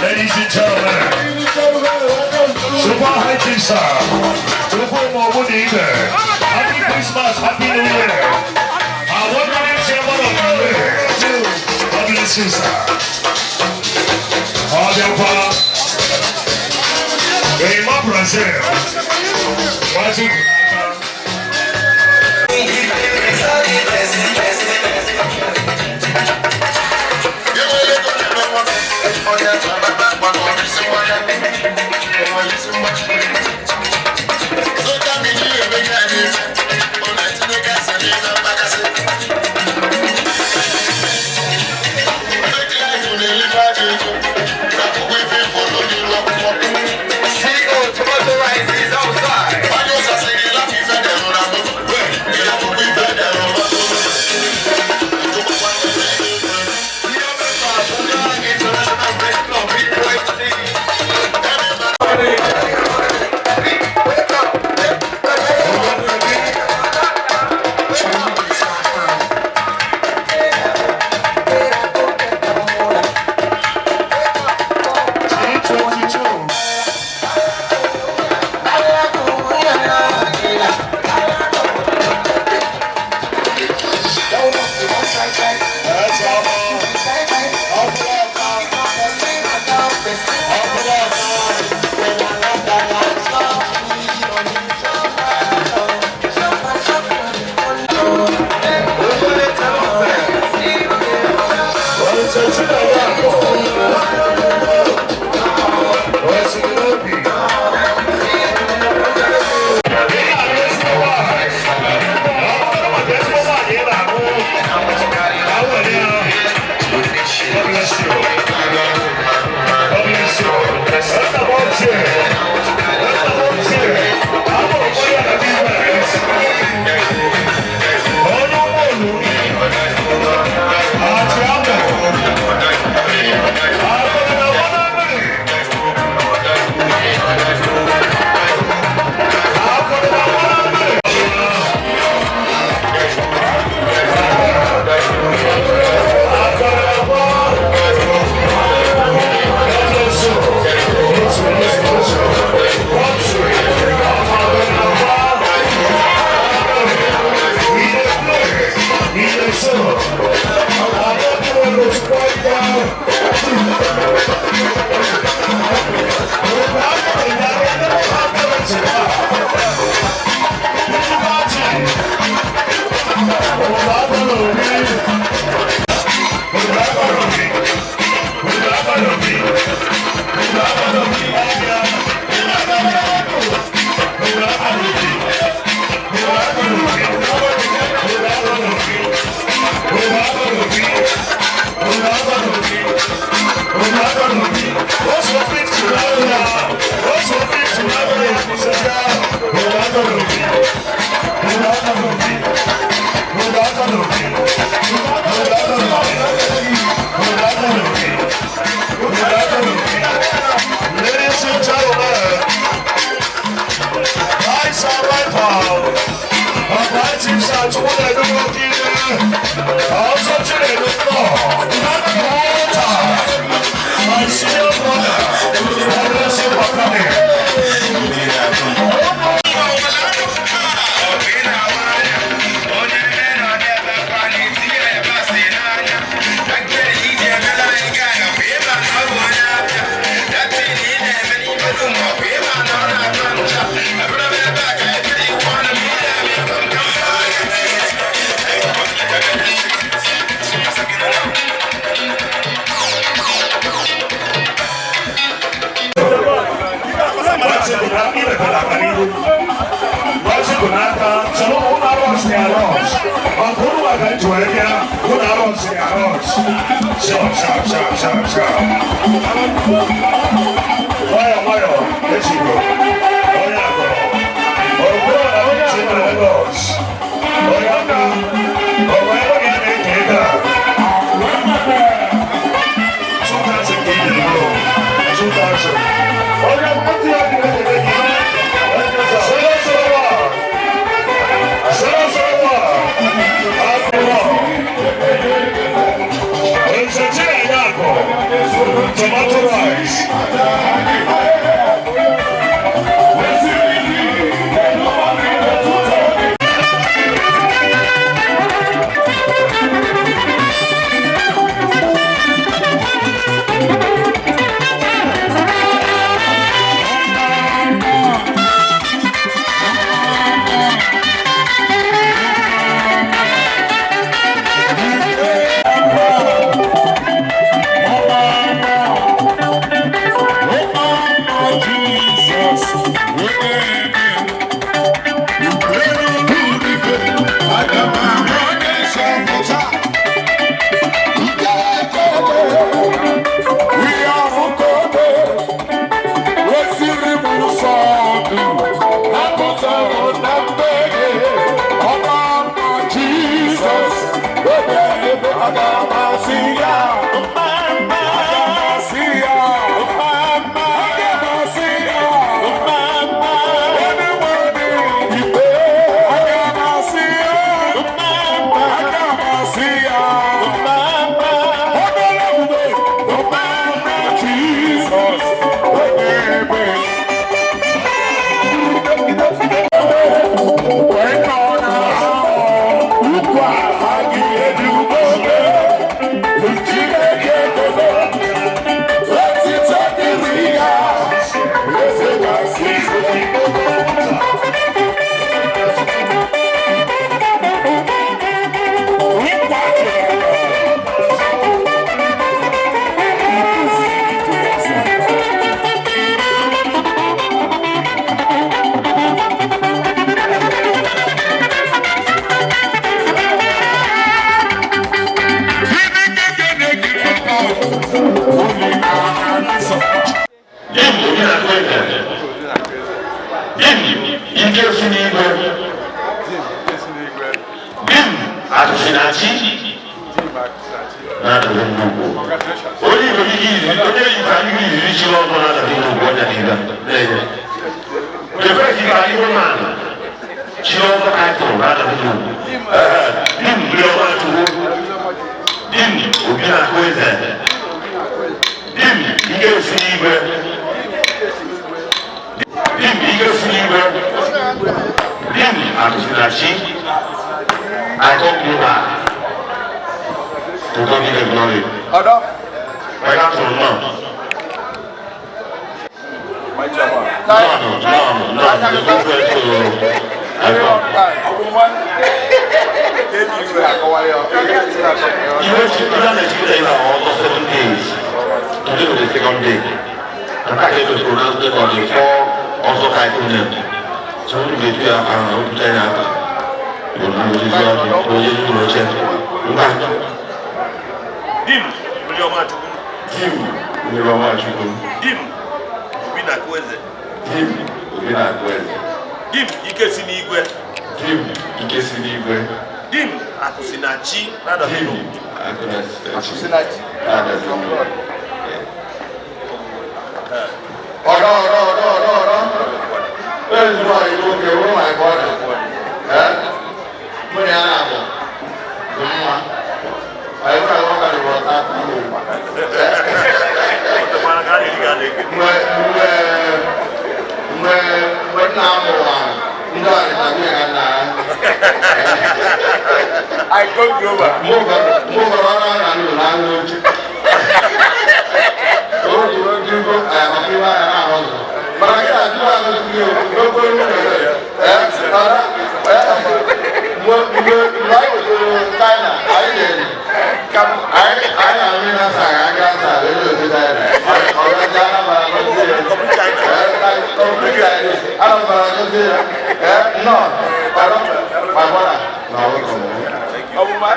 Ladies and gentlemen, Super High Chief Sir, Tupu Mobunibe, Happy Christmas, Happy New Year. I want to chairman of the year. God bless you, sir. Ọbịakwa, Emma Brazil, Mazi. Ladies and gentlemen, My senior brother, God bless you for coming. Nwayọ nwayọ, echigbo onye agụrụ okpuru na Lagos, onye aka Ike si n'igwe. Dim Akụsinachi na-adịghị nnukwu. Onye Igbo ike iri, onye Igbo anyị iri chiri ọzọ na-adịghị nnukwu onye niile na-enye. The first Igbo anyị man chiri ọzọ title na-adịghị nnukwu. Dim Mmiriọma Chukwu. Dim Obi na-akụ eze. Dim Ike si n'igwe. Dim Ike si n'igwe. Dim Akụsinachi. I come global. To God be the glory. Ọ̀dọ́. Welcome to now. No, no, no, no. The good friend to I come. You know, she put on a chicken for 7 days. Today was the second day. And I came to pronounce them on the four also title name. So we will do a China. Dim Mmiriọma Chukwu. Dim Mmiriọma Chukwu. Dim Obi na-akụ eze. Dim Obi na-akụ eze. Dim Ike si n'igwe. Dim Ike si n'igwe. Dim Akụsinachi na-adọghị Dim n'ugwu. Akụsinachi na-adọghị n'ugwu. Ọ̀dọ́ ọ̀dọ́ ọ̀dọ́ ọ̀dọ́ ọ̀dọ́. Ezigbo anyị nwoke wụrụ my brother. Eh? Mụ na ya na-abụ. Dị mma. Anyị nwere nwoke dị wọta. Ọtọkwara ka a na-eri ga na-eke. Mgbe mgbe mgbe mgbe nna m mụrụ ndị ọdịna nwunye na nna ya. I go global. Mgbe ụfọdụ ọ na-anọ ndụ na anụ oche. O jiri oge igo amamihe anya na-ahụ ụzọ. Mana gị na-ajụ azụ gị okporo ụzọ. Ee, ọra, mgbe mgbe mgbe anyị wetara China, anyị na-eri. Anyị anyị na-amị na asa aga asa ebe ofe China. Ọra ji Anambra gọzie ya. Ee, complete Chinese. Anambra gọzie ya. Ee, nnọọ, ọra, my brother. Na welcome. Ọmụma.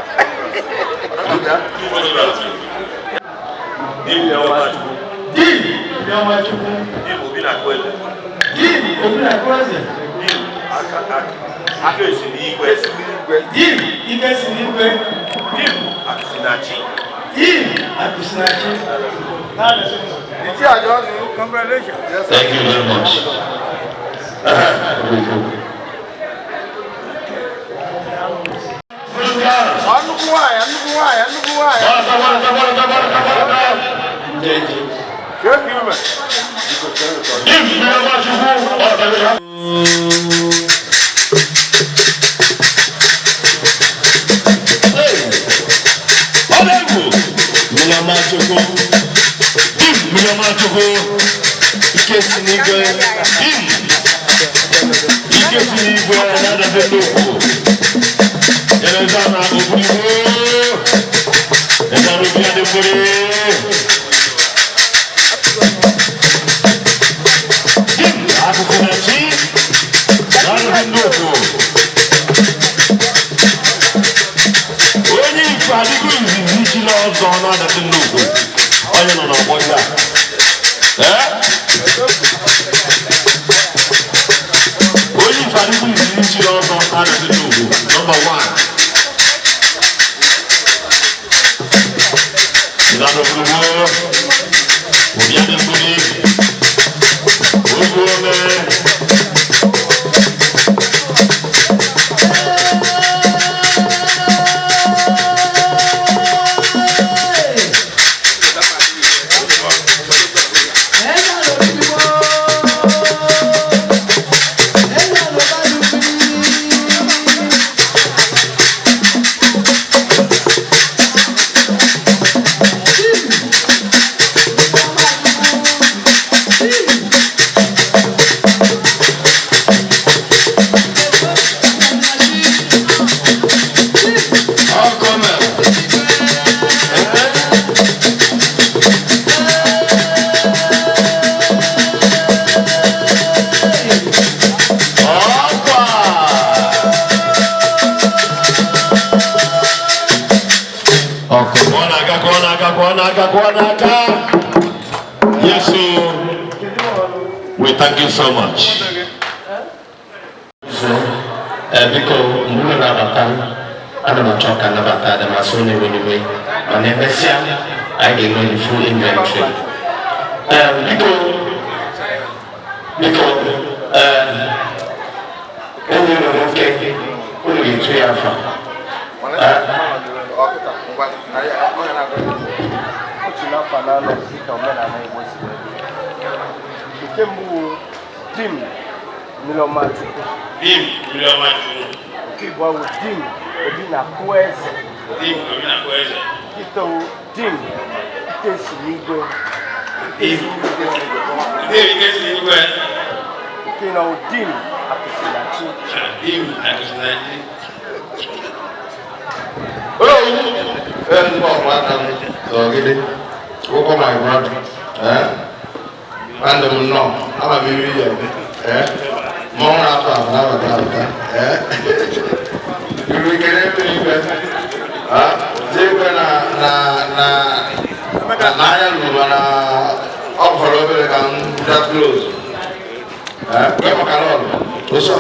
Dim Mmiriọma Chukwu. Dim Mmiriọma Chukwu. Dim Obi na-akụ eze. Dim Obi na-akụ eze. Dim aka aka aka esi n'igwe. Dim Ike si n'igwe. Dim Akụsinachi. Dim Akụsinachi. Congratulations. Yes, sir. Thank you very much. Nnukwu nwaanyị, nnukwu nwaanyị, nnukwu nwaanyị. Kee ka ime? Dim Mmiriọma Chukwu, ọ dịrị ha. Ọ dị egwu. Mmiriọma Chukwu. Dim Mmiriọma Chukwu. Ike si n'igwe. Dim Ike si n'igwe na-adabe n'okwu. Eleza na ogbugbo. Eza na obi adịkwere. Dim Akụsinachi na-adabe n'okwu. Onye ife adịghị izizi chiri ọzọ na-adabe n'okwu. Onye nọ n'ọgbọ ihe a. Ee? Onye ife adịghị izizi chiri ọzọ na-adabe n'okwu. Number one. Ìlànà gbogbo òbí adékúnlé gbogbo ọmọ. Ọkọ mẹ. Ọkwa. Ọkụ. Ka ọ na-aga, ka ọ na-aga, ka ọ na-aga, ka ọ na-aga. Yes, o. We thank you so much. Ezuo. Biko, mgbe unu na-abata, ana m achọ ka nnabata dị masị unu ewe, mana emesịa anyị ga-enwe the full inventory. Biko, biko, enyi unu nwoke, unu ga-etu ya afa. Otu n'afọ na-anọ dịka omenala Igbo si wee dị. Nke mbụ bụ Dim Mmiriọmachukwu. Dim Mmiriọmachukwu. Nke abụọ bụ Dim Obi na-akụ Eze. Dim Obi na-akụ Eze. Nke ịtọ bụ Dim Ike si n'igwe. Dim Dim Ike si n'igwe. Nke ịnọ bụ Dim Akụsinachi. Dim Akụsinachi. Ee, ọgide ụkwụ, my brother. Eh? Nwanne m nnọọ, ama m iri ya eme. Eh? Mmọnwụ na-apụ apụ na-abata abata. Eh? Iru ikele mmiri igwe. Ah, tie igwe na na na na n'anya ruru, mana ọ fọrọ obere ka m bịa close. Eh? Kwe maka lọọlụ. Ụsọ.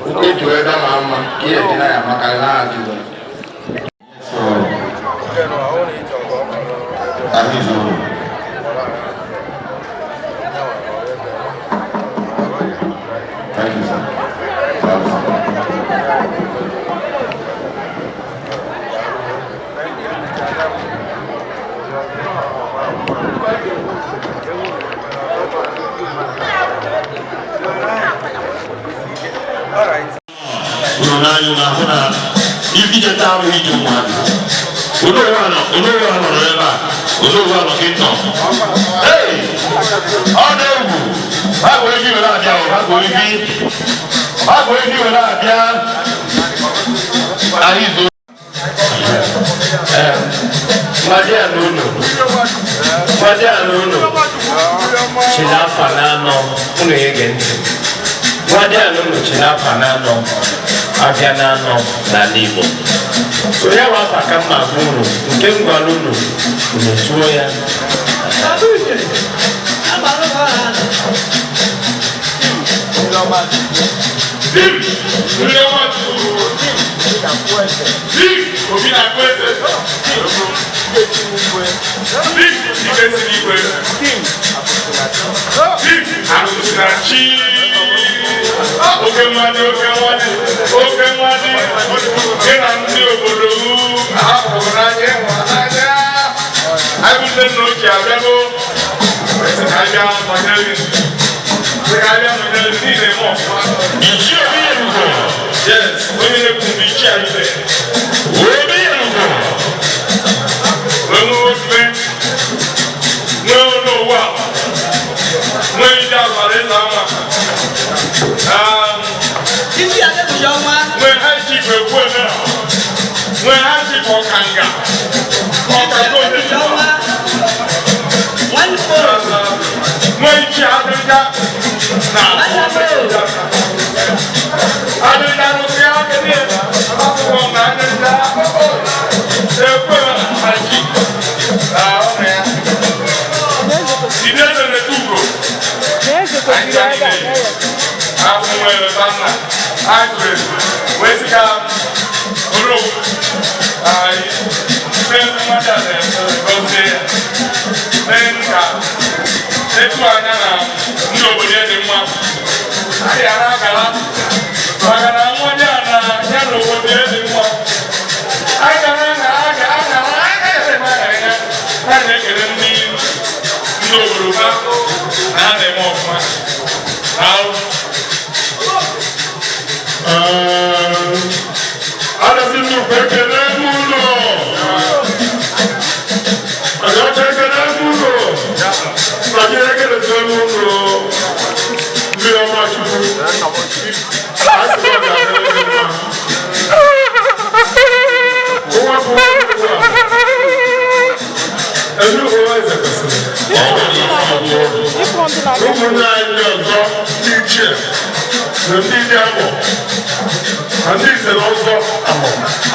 Ụkwụ eji wee bịa ma mma ka ihe dị na ya maka na aha Jizọs. So, that is all. Thank you, sir. Thank you. Unu n'anya na ahụ na ijeta abụghị ije mmadụ. Olóòwò ànọ, olóòwò ànọ nọ ebe a, olóòwò ànọ kí n tọ̀. Ee, ọ dị egwu, ha bụ efi were abịa o, ha bụ efi, ha bụ efi were abịa. Anyị zo. Mmadụ a n'ụlọ, mmadụ a n'ụlọ chiri afọ na-anọ, unu ege ntị. Mmadụ a n'ụlọ chiri afọ na-anọ, abịa na-anọ n'ala Igbo. So ya bụ afa ka mma gwa unu, nke m gwara unu, unu tụọ ya. Dim Mmiriọmachukwu. Dim Obi na-akụ Eze. Dim Ike si n'igwe. Dim Akụsinachi. Oke mmadụ, oke mmadụ, oke mmadụ, gị na ndị obodo ahụrụ n'anya, ịhụrụ n'anya. Anyị bụ ndị nna ochie abịago. Sị ka abịa nọnyere gị. Sị ka abịa nọnyere gị niile eme ọfụma. Ichie Obi Erugo. Yes, onye na-ekwu mgbe ichie anyị Obi Erugo. Wee nwee ofe, nwee ụlọ ụwa, nwee ndị abalị na ama, nwee high chief ekwu eme, nwee high chief ọkanga ọkanga onye, nwee ichie adịrịga na adịrịga n'ofe akịrị akwụkwọ na adịrịga ekwu eme na high chief na ọrụ ya. Ìdí ẹsẹ̀ lè dúró. Anyị niile ahụ nwere nna anyị tụrụ ezu wee sị ka bụrụ anyị mee mmadụ a na-gọzie ya, mee ka etu anya na ndị obodo ya dị mma. Anyị ghara agala maka na nwa ya na ya na obodo ya dị mma. Anyị gara na aga aga aga aga ya ha na-ekele ndị obodo ha na ha na-eme ọfụma. Daalụ. Arụsị nnukwu, ekele m ụlọ. Ọjọcha, ekele m ụlọ. Maka ekele m ụlọ. Ndị ọma Chukwu. Asị m ọ ga-adịrị gị mma. Nwa bụ nwa. Ezinụlọ eze kwesịrị. Ụmụnne anyị ndị ọzọ, ndị ichie na ndị dị agbọ na ndị ise na ọzọ agbọ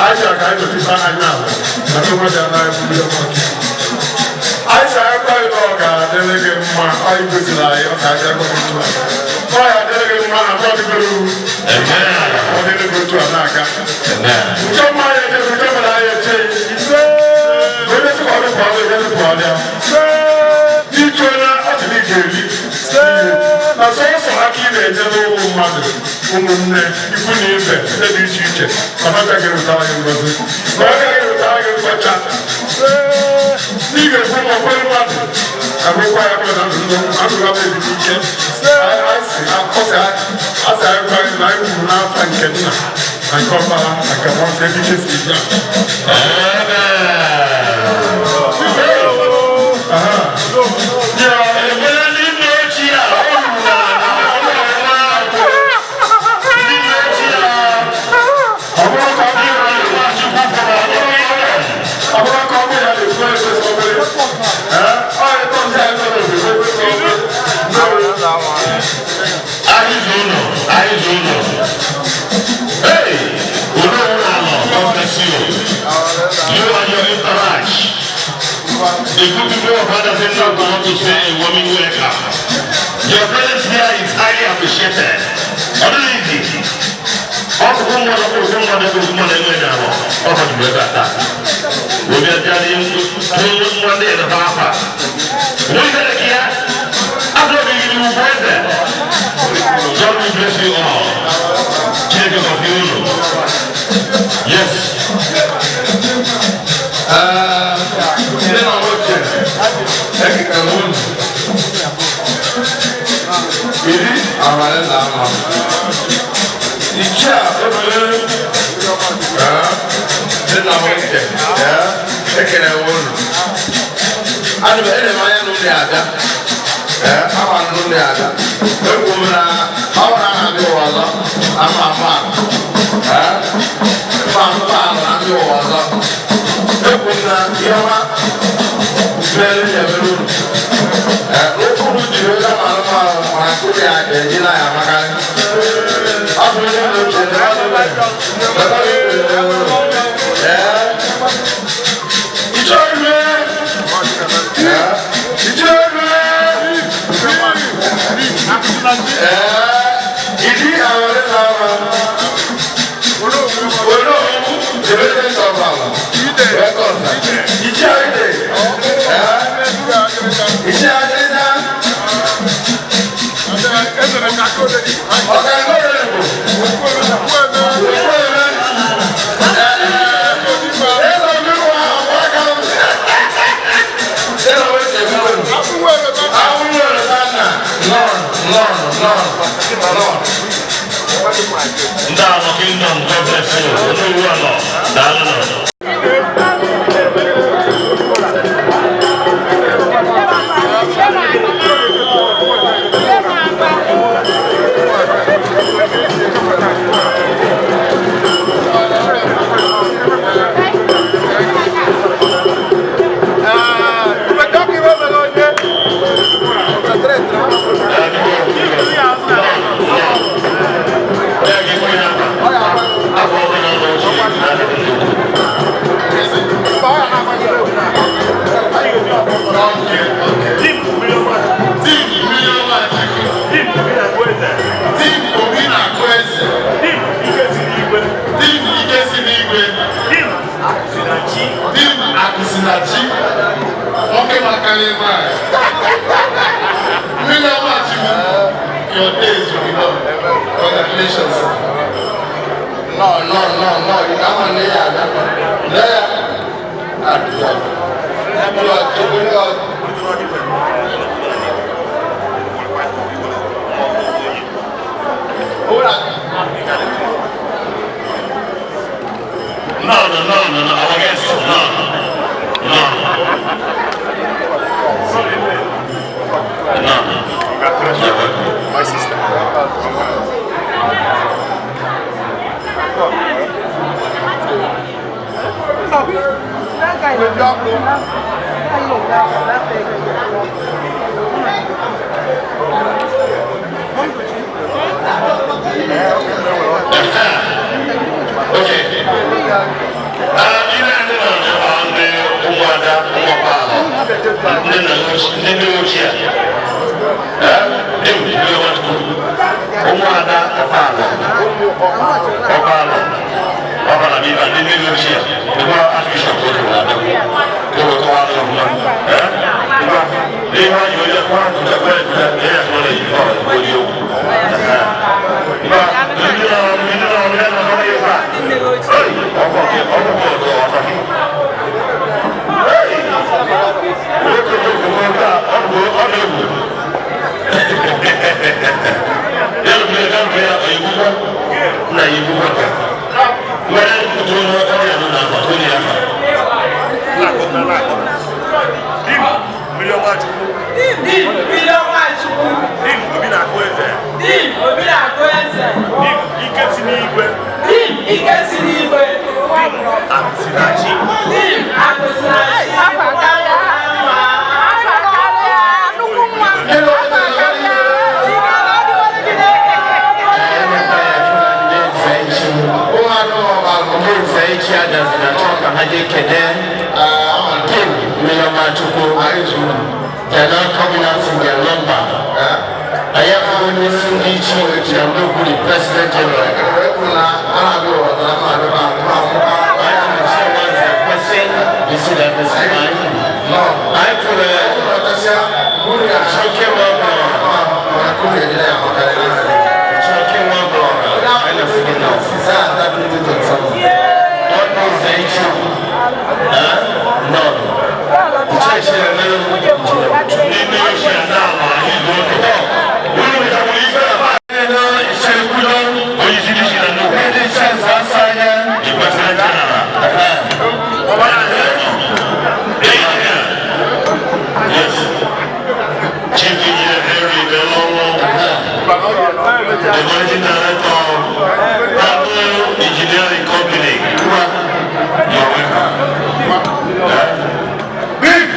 anyị ka anyị nọchite anya ala na ndị mmadụ anaghị buru ya maka anyị si akwa anyị na ọ ga-adịrị gị mma. Anyị gosiri anyị ọ ga-adịrị gị mma, ọ ga-adịrị gị mma na mmadụ. Ọ dịrị gị otu a na-aga. Nchọ mma ya eche, nchọ mma ya eche. Onye sịkwa ọdụ pụọ ọdụ, onye pụọ ọdụ ya. Ịchụ onye asịrị ị ga-eri. Na sọsọ aka ị na-eje n'ụmụ mmadụ, ụmụnne, ikwu na ibe, ndị dị iche iche, na ha agaghị ewetara gị ngọzi. Na ọ gaghị ewetara gị nkọcha. Ị ga-ekwu ma kwere mmadụ, agwụkwa ya bụrụ na ndụ ndụ ha bụ ebido ike. Asị asị anyị gwa gị na anyị kwuru n'afa nke nna na nke ọkpara na nke mmụọ nsọ ebe ike si bịa. Hey, God bless you. You and your entourage. The good people of Anderson want to say a warming welcome. Your presence here is highly appreciated. Ọdún ọkùnkùn mọ́ ọkùnkùn mọ́ ọkùnkùn mọ́ ẹgbẹ́ náà ọkọ̀ jùlọ ẹgbẹ́ àtà. Obi ajá ni wọ́n ní ẹ̀dọ̀ bá fà. Wọ́n yẹ kí á. After the you will there. God will bless you all. Chineke gọzie unu. Yes. Ndị na ochie ekekere unu iri abalị na ama ichie a obere ndị na ochie ekere unu ana m ele m anya na unu abịa ama na unu abịa ekwu m na ọ bụrụ na abịa ụwa ọzọ ama ama mma mma na abịa ụwa ọzọ ekwu m na ihe ọma mere ya mere unu n'okpuru jiri ego ama anụmanụ mana nkụzi ya ga-eji na ya amakarị ọ bụ onye na ochie na ọ ìdí àwọn ẹ̀rọ náà olóòwú jẹ̀bẹ́tẹ̀ sọ̀rọ̀ àwọn rẹ́kọ̀dì ìjì àìdè ìjì àìdè náà ọ̀gá ìgbọ́dọ̀ ìbò òkú ẹ̀rẹ́ ẹ̀rọ mi wà ọ̀gá ẹ̀rọ mi tẹ̀lé àwọn ẹ̀rọ náà nọ nọ nọ nọ. Ndị Anọ Kingdom, God bless you. Olówó àlọ́, daalụ nọ. Your days will be long. Congratulations. No, no, no, no. You can't lay that one. There. No, no, no, no, no. Our guest, no, no. No. My sister. Okay. Ndị ụmụada ụmụọkpala ndị nne ochie ụmụada Ọkpalọ. Ọkpalọ. Ọkpalọ bụ ibe ndị mmiri ochie. Ebe Archbishop otu na-abịa. Ebe kọwara ọfụma. Ihe anyị onye kwa nchekwa ekwe na ya tụrụ ife ọ onye okwu. Ndị na-ọrụ ndị na-ọrụ ya na ọrụ ya ọkọ ke ọkọ ọdọ ọdọ. Nwoke bụ nwoke a ọ bụ ọ na-egwu. Ya bụ ya bụ ya egbukwa na egbukwa ka. Nwere otu onye ọrịa nọ na agbata onye ya fa. Dim mmiri ọma Chukwu. Dim mmiri ọma Chukwu. Dim obi na-akụ eze. Dim obi na-akụ eze. Dim ike si n'igwe. Dim ike si n'igwe. Dim akụ si na chi. Dim akụ si na chi. Afa karịa. Afa karịa. Nnukwu nwa. Afa karịa. Ndị nze ichi adazina chọọ ka ha jee kene Dim Mmiriọma Chukwu. They are now coming out in their number. Anyị abụghị onye isi ndị ichi na nnukwu, the president general. Anyị na-eche nwanze kwesị isi na kwesị anyị. Anyị pụrụ Chọke Nwabọrọ. Chọke Nwabọrọ. Anyị na-asị gị nọ. Ọ nze ichi. Nọ. Iche na-emerụ Ndị ochie na-ama anyị bụ otu. Unu nwetabụrụ ife na ba. Onye isi ndị na nnukwu. The president general. Engineer. Yes. Chief Engineer Henry Belongo. The managing director of Apple Engineering Company. You are welcome. Big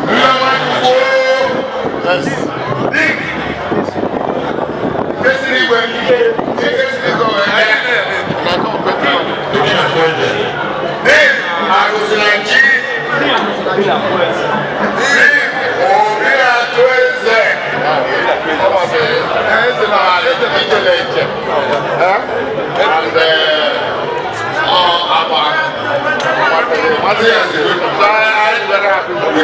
mmiri ọma Chukwu. Big ike si n'igwe. Ike si n'igwe wee bịa. Obi na-akụ eze. Dim akụ si na chi. Dim obi na-atụ eze. Eze na eze na ijele iche. And agba. Ọ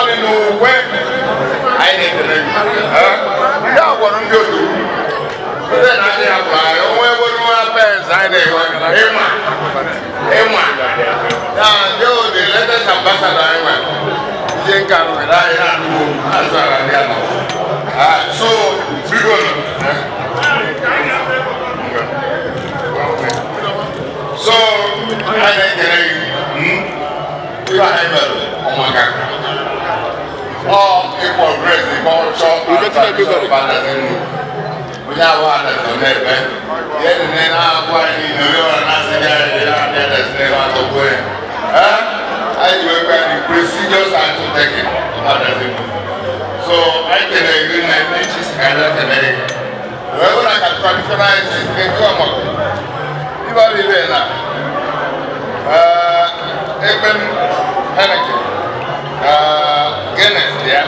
dị n'ukwe anyị na-ekele gị. Ya gwara ndị otu ndị na-adị ya gwara anyị onwe ebe nwa pens anyị na-enwe ịma ịma ya ndị o the latest ambassador anyị nwere ihe nka nwere anyị na-anụwo azara ndị a nọ. So biko nụ. So anyị na-ekele gị ihe anyị mere ọmaka ọ ịprogress the culture and tradition of Adazi. Onye abụọ Adazi n'ebe ihe dị na abụọ anyị niile onye ọbụla na-asị gị anyị dị na-abịa Adazi n'ebe atọgbuo ya. Anyị ji wekwa the prestigious undertaking of Adazi. So anyị kelere gị na ndị chi si ka anyị kele gị wee bụrụ na ka traditional isi nke nke ọmọkụ ibe ọrụ ibe na ekpem Heineken, Guinness bịa,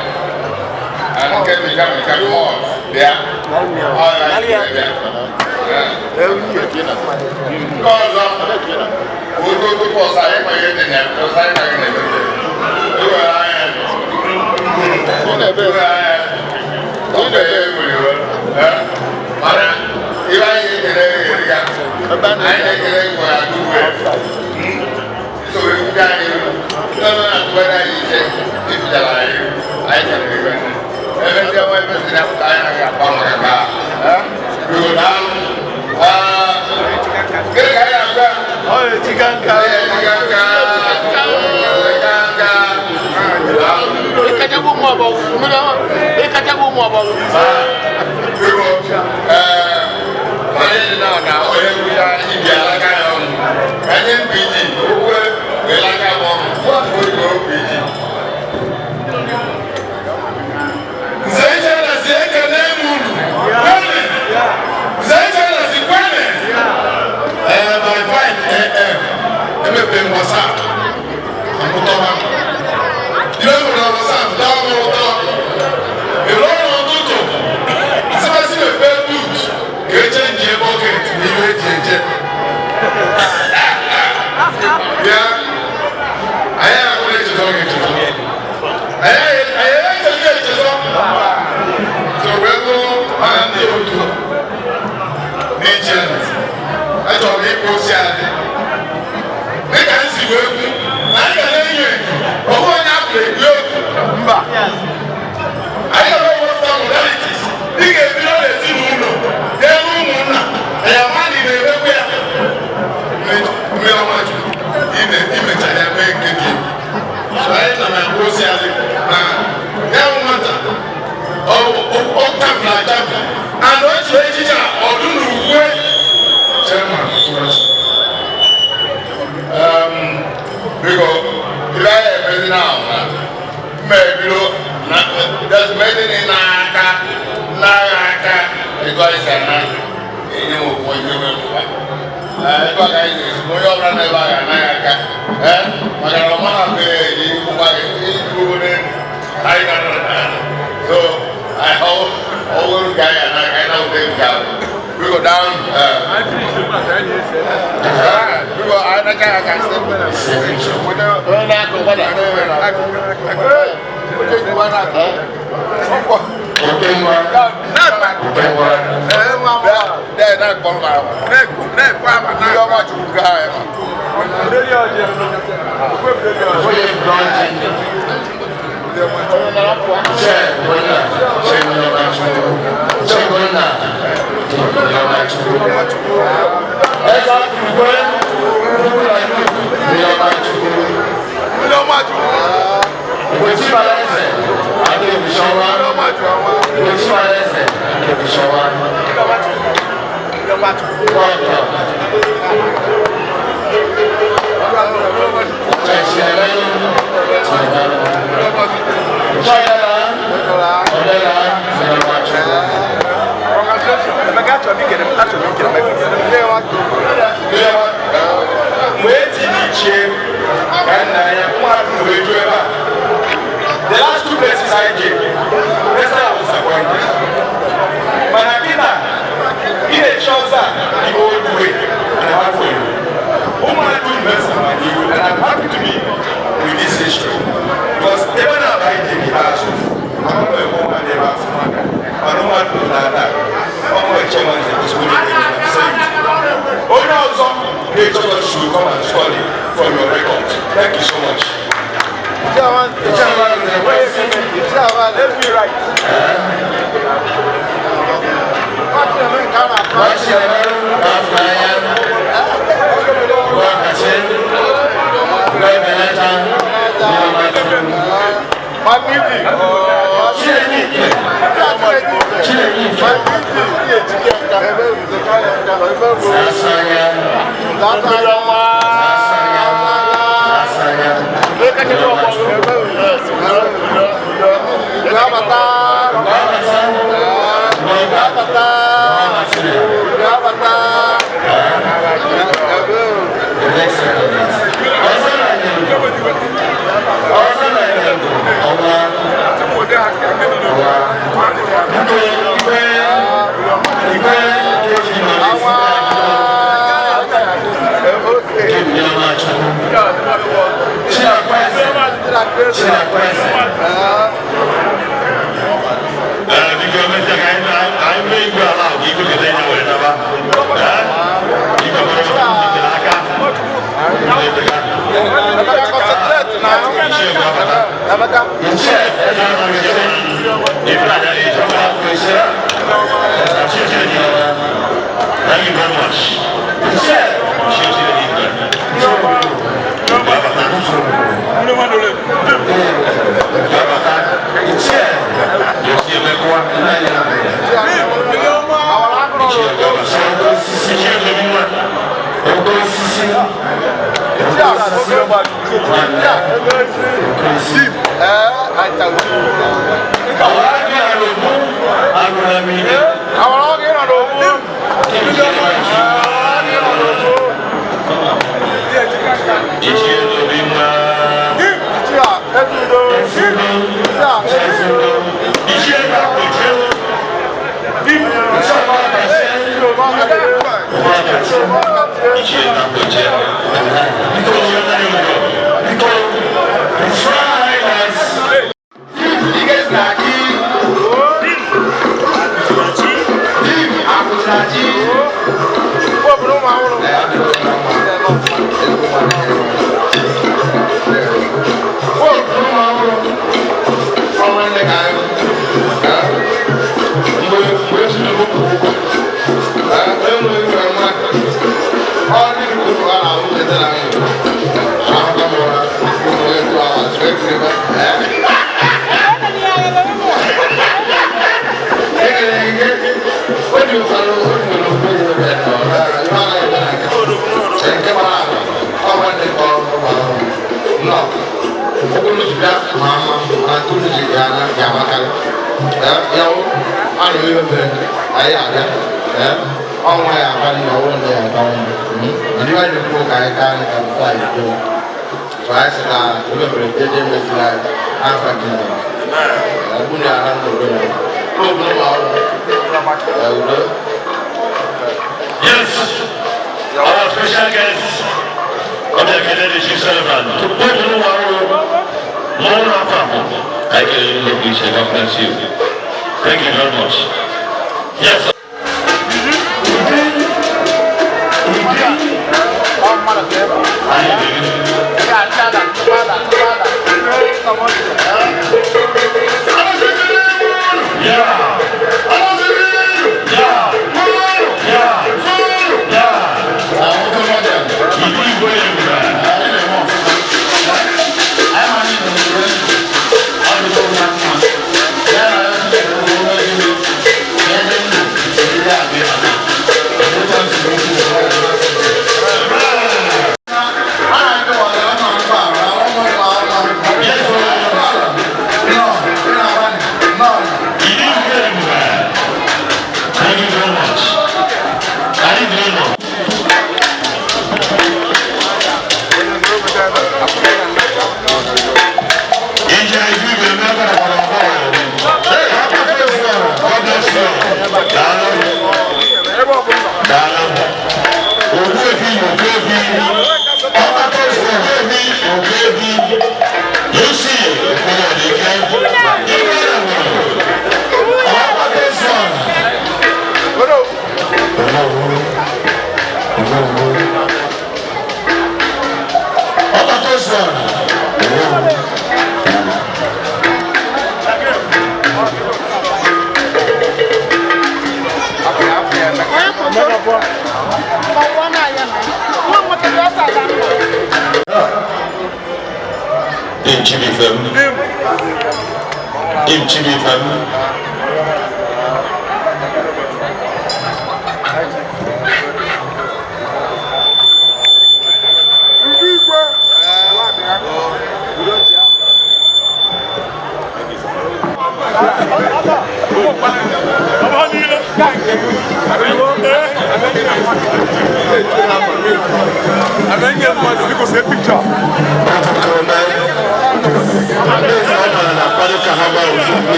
and nke mika mika malt bịa, ọya bịa. Nke ọzọ otu pọs anyị ma ihe dị na ya pọs anyị ma ihe na-emepe ewere anya ewere anya ọ ga ewere iwe mana ihe anyị ga-ekele gị erika. Anyị na-ekele gị nwere adugbe so efuga anyị ndị ọzọ na-atụgharị anyị iche ifidara anyị anyị kelere gị ebe ndị ọnwa ebe si na-apụta anyị anaghị akpa maka ka biko daalụ. Gịnị ka anyị na-akpa? Chikanka chikanka chikanka. Biko onye dị na na onye gwụcha ibi alaka ya ọnụ ka nye mkpa iji okwe wee laka m ọnụ oge okwu iji. Nze iche na si ekele m unu kwene. Nze iche na si kwene. Ee, by 5 a.m. emepe m WhatsApp amụtọba ile m na WhatsApp daa m ụtọ ịrụ ọrụ ụtụtụ asịmasị mepee boot. Ibe eji eje. Bịa, anyị ahụ na-echezọ gị echezọ. Anyị echezọ gị echezọ. So wee bụrụ aha ndị otu n'iche, achọrọ m ịkpụ osi adị. Dịka m si wee kwu, na anyị ga na-enyo enyo, ọ bụghị onye apụrụ ekwu okwu. Mba. Anyị ga na-ewepụta modalities. Ị ga-ebido n'ezinụlọ, n'elu ụmụnna, ya ma na ị na-emekwa ya. Mmiri ọma Chukwu, imecha ya mee nke gị. So anyị na na-akpụ osi adị na ya bụ nwata, ọ chapụrụ achapụ, and o chiri echichi a ọdụ n'ukwe. Chairman, biko, ibe anyị emezi na ahụ na mma ebido na mezi n'aka n'agha aka ego anyị si ana enye m ofu ihe wepụta ebe a ka anyị ga-esi onye ọbụla n'ebe a ga-anaghị aka ee maka na ọ maha mgbe eji ngwa gị iji n'elu anyị ga-anọ na so ọ bụrụ ka anyị anaghị ka anyị na-awụta nke ahụ. Biko, down, biko, anyị na-aka aka onye na-akụ gbada oche jikwa na-akụ. Oke nwa. Oke nwa. Bịa, na-akpọ m ahụ. Ndị ọma Chukwu nke anyị ma. Onye Bronji. Chegonna. Chegonna. Chegonna. Chukwu. Eze Afugwe. Mmiri Chukwu. Ndị ọma Chukwu. Ugochi Baleze. Adébísọ́wá. Ugochi Baleze. Adébísọ́wá. Wọ́ọ̀tọ̀. Chẹ̀sẹ̀rẹ́. Chọ̀yẹ̀lá. Ọ̀dẹ́lá. Mmiri Chukwu. Mgbe etiri ichie ka nna ya mmadụ wee ju ebe a. The last two places I came, first I was disappointed, mana kịta ị na-echi ọzọ a the old way, and I'm happy for you. Ụmụaka unu mesara iwu, and I'm happy to be with this history because ebe na-aba ije ikpeazụ amara ebe ụmụada ebe afọ maka mana ụmụaka unu na-ata ọmụ eche nwanze ozugbo onye ọzọ ga-eche ọzọ should come and study from your record. Thank you so much. Chairman, Let's be right. Wáṣíẹ̀mẹ́rú Báfúnáyá. Wákàtí. Wẹ́mẹ̀lẹ́ta. Mmiri Chukwu. Chinenye Ife. Sasanya. Sasanya. Sasanya. Wákàtí. Wákàtí. The next candidate. Ọzọ na Nyendo. Ọzọ na Nyendo. Ọwa. Ọwa. Biko, igwe igwe keji nọ n'isi Mmiri ọma Chukwu. Chinakweze. Chinakweze. Biko, emesịa ka anyị mee igwe ala ahụ ka igwe keta ya were naba. Igwe nwere tere aka. Concentrate now. Emeka. Ichie Eze Afọ Ise. Thank you very much. Ichie. Ichie. Nna ya. Oke osisi. Oke osisi. Nwanne. Oke osisi. Àwọn agbe àrògún agùnàmìlẹ. Àwọn ọ̀gá ìrànlọ́wọ́. Ichie Obi nwa. Ichie Ichie. Yes, our special guest of the Kennedy Chief Celebrant, I can God bless you. Thank you very much. Yes.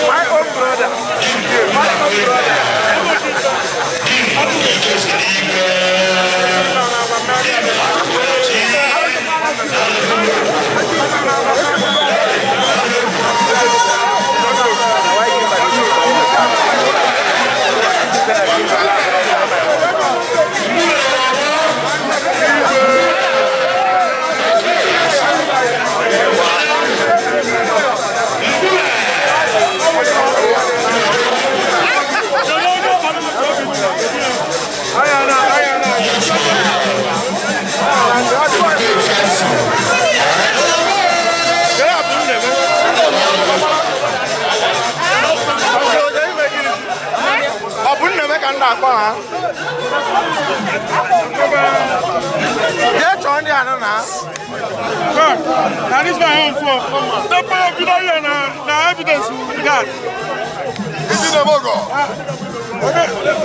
My own brother. My own brother. Ọ bụ nna m ka m na-akpọ ha. Jee chọọ ndị anụ na. Na this my own for. The power of the na evidence we got.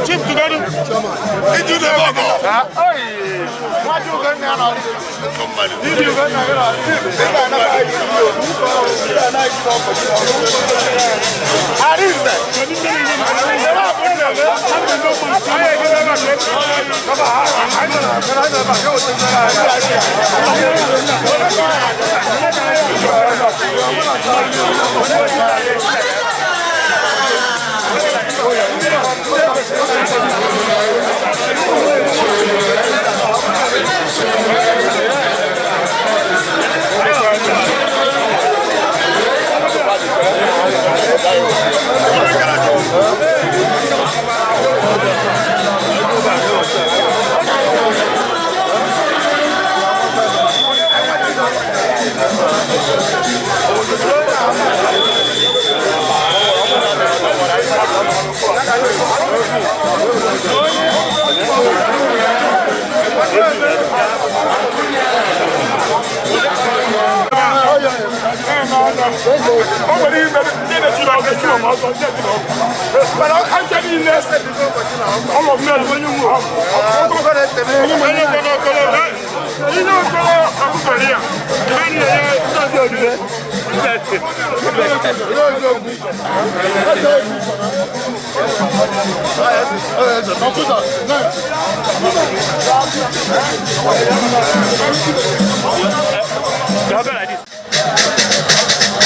Chief together. Nwa ji ugo nna ya nọ. Ji ugo nna ya nọ. Ị ga-anakwa anyị iri o. Ị ga-ana iri ọkụ. Arinze.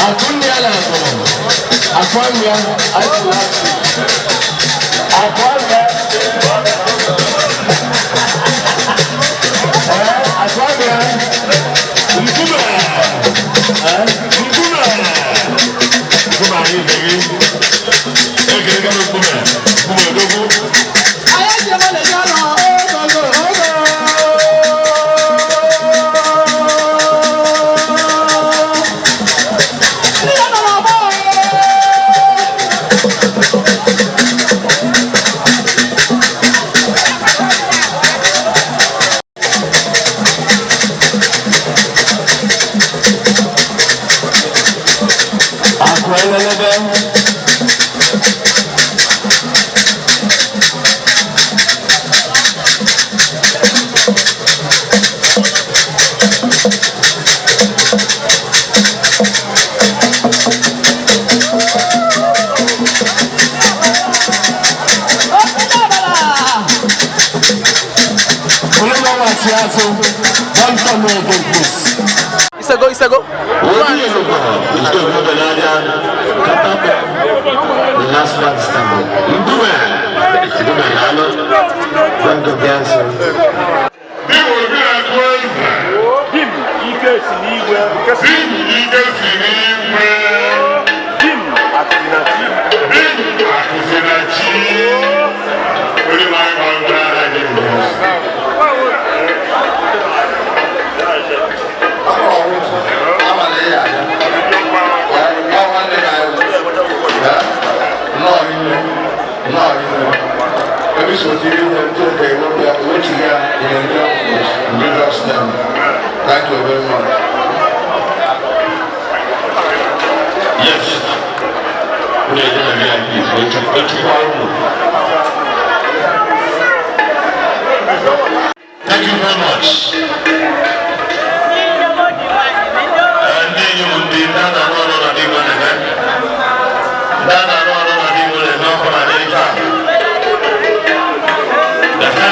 Akụnye na akụrụ. Akụnye Akụnye. Akụnye. Nkume. Nkume. Nkume anyị ga-eri. Ekele gama nkume. Nkume odogwu. Thank you. Na-achị azụ. Don't come again, please. Isago, Isago. Obi Enugu, Ike Ogbonanya, the last man standing. Ndume, Ndume Nalo, Bando Bianso. Dim Obi na-akụ eze. Dim ike si n'igwe. Dim ike si n'igwe. Dim akụsinachi. Dim akụsinachi. Onye na-agba ngwa agha gị mbụ. Thank you very much. Yes. Onye ego na VIP, echukwa unu. Thank you very much. Ndị inyom ndị ndị a na-arụ ọrụ na dị igwe na-eme. Ndị a na-arụ ọrụ na dị igwe na-eme ọkụ na dị ife a. Ehe.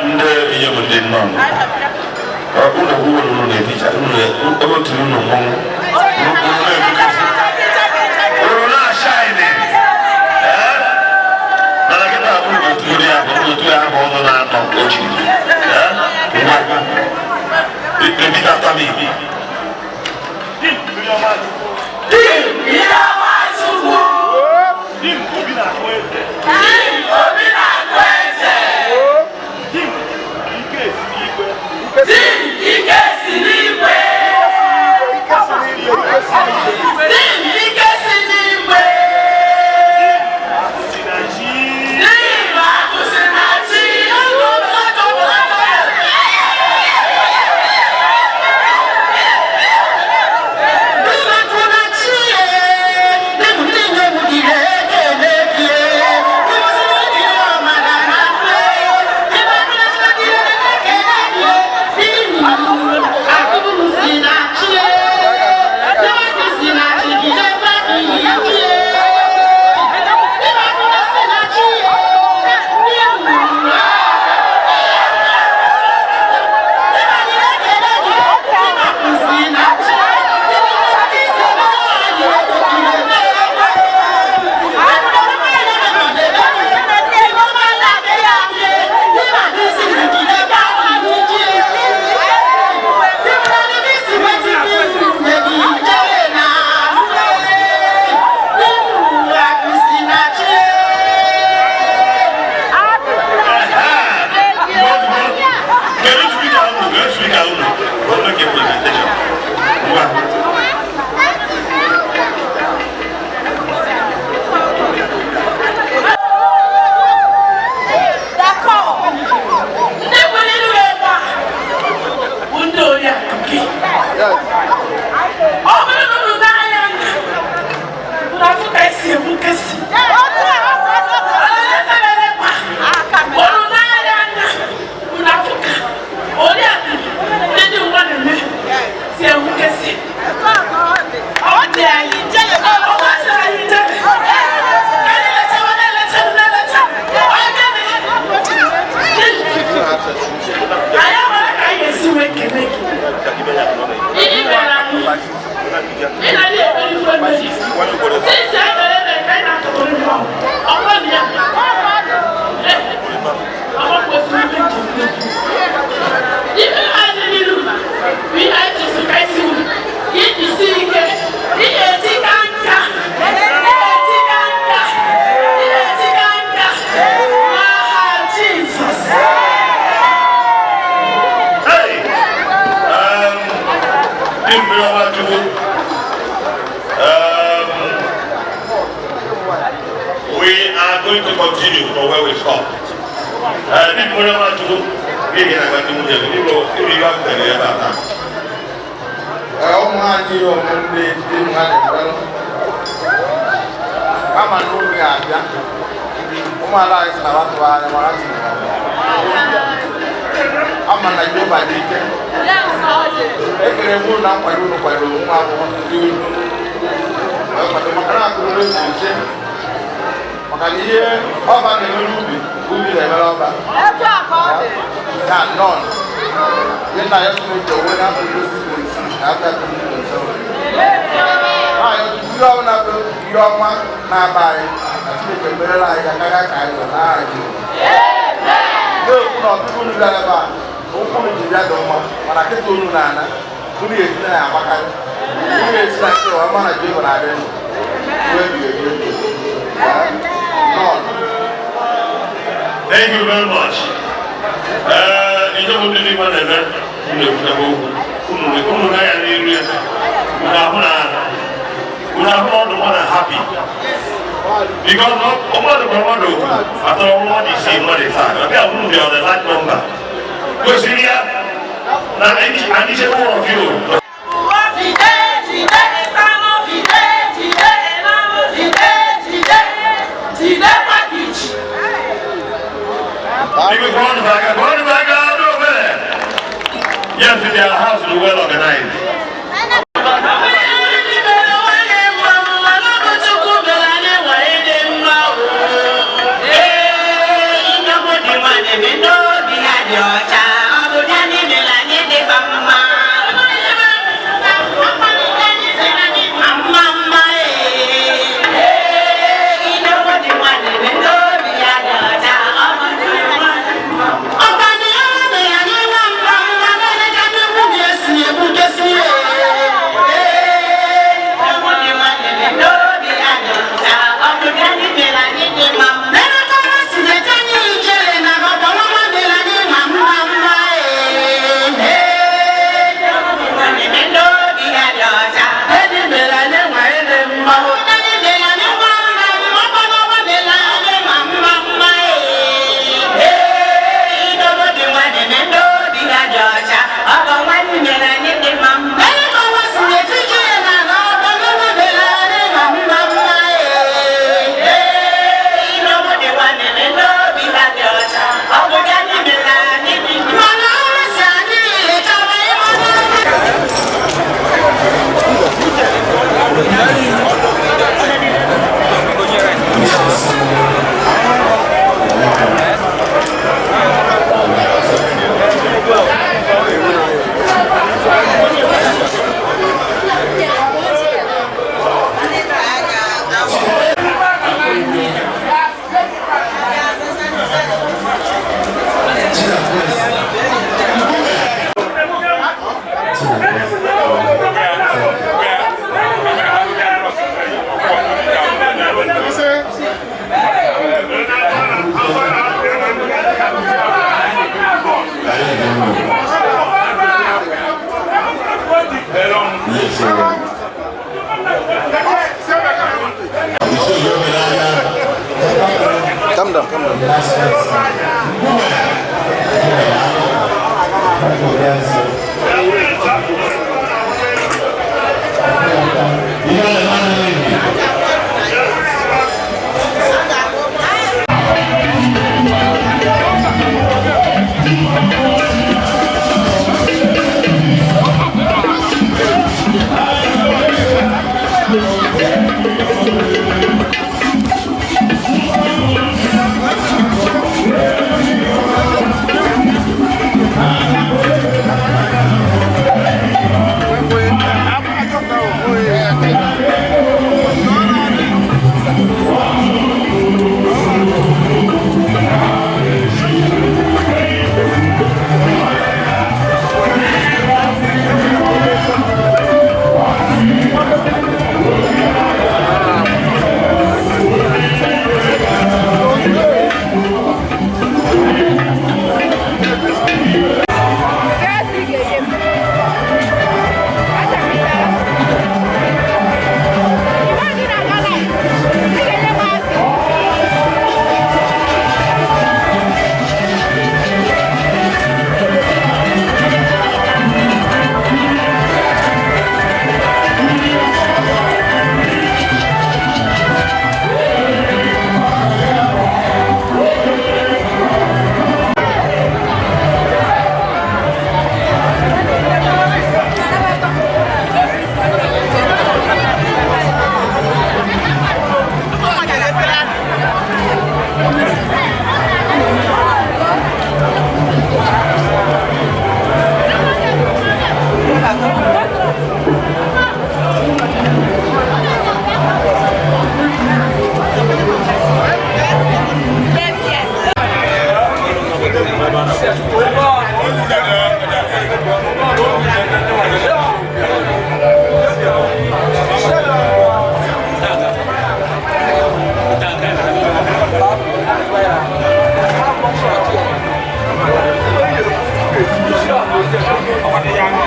Ndị inyom ndị nnọọ. Unu kwuo unu na-etija, unu otiri unu mmọnwụ. Unu na-ebukasị. Unu na-ashaịnị. Ee? Mana kịta unu ga-etugoro ya bụ unu ya bụ ọnụ na-anọ ochiri. Ee? Ngwa. Repeat after me. Dim mmiri ọma Chukwu. Dim obi na-akụ eze. Dim ike si n'igwe. Ike si n'igwe. Dim ike si n'igwe. Akụsinachi. Dim akụsinachi. Kedu speaker unu? Kedu speaker unu? We'll make a presentation. Ngwa. Ndị buliri ebe a bụ ndị oriakụ gị. Ọ bụrụ na unu n'anya si egbukesi. Unu na-arịa anya, unu afụ ka oriakụ ndị dị nwa na-eme si egbukesi. Ọ dị anyị, ọ gbasara anyị jebe. Anyị lechawa na-elecha na-elecha. Ọ gịnị? Anyị amara ka anyị ga-esi wee kele gị. Ihe mere anyị, ị na-adị emerikwa emeri. Since anyị mere eme ka anyị na-atụrụ mmụọ, ọkwa m ya. Ọkwa kwesịrị ime njem. Ife anyị n'iru bụ ihe anyị tụsụ ka isi wụ. Iji ike, ị ga-eji ka nka, ị ga-eji ka nka, ị ga-eji ka nka n'aha Jizọs. Hey! Di Mmiriọma Chukwu. We are going to continue from where we stopped. Di Mmiriọma Chukwu, gịnị na-agba ndị nwunye gị? Biko, ịbụ ihe ọ pụtara ebe a taa. Ee, ụmụ anyị ọmụ ndị dị ha na-emelụ ama na unu ga-abịa. Ụmụala anyị sị na ha tụrụ anya ma ha tinyere ama na Jehova dị ike. Ekere m unu na nkwado unu kwadoro nwa agbọghọ ndị unu wee kwado, maka na akụrụ n'otu nche, maka na ihe ọba na-eme n'ubi, ubi na-emere ọba ya nọn. Ihe nna ya Chineke onwe n'afọ 2026 na afọ 2027 na ihe ọbụla bụ ihe ọma na-aba anyị na Chineke merela anyị ya karịa ka anyị nọ n'aha Jizọs. Na-ekwu na ọtụtụ unu bịara ebe a, ụkwụ unu ji bịa dị mma, mana kịta unu na-ana, unu ga-esi na ya amakarị, unu ga-esi na nke ọma na Jehova na-adị ndụ ruo ebighị ebi. Nọn. Thank you very much. Ihe bụ ndị n'ime na-eme, unu ekwutebe okwu. Unu na ya n'iru ya. Unu ahụ na ọdụ mmadụ happy. Because mmadụ gwara mmadụ okwu, atọrọ mmadụ isii, mmadụ ịsaa. Ọbịa unu dị on a large number. Kwesịrị ya na and each one of you. Jide, jide, ịtanụ, jide, jide, ịnanụ, jide, jide, jidekwa ka iji. Biko kụọnụ m aka, kụọnụ m aka, ndị obere. Yes, their house is well organized. Ndị mere nwanyị mma mma n'ọbụ Chukwu mere anyị nwanyị dị mma o. Ee, nnukwu dị nwanyị dị n'obi ha dị ọcha, ọ bụ ya anyị mere anyị dịkwa mma. Mma mma ee. Ee, nnukwu dị nwanyị dị n'obi ya dị ọcha, ọ bụ ọkàní ọmọdé anyị nwa mma mma n'ele ka ndị nwunye si egbukesi. Ọ dị ya.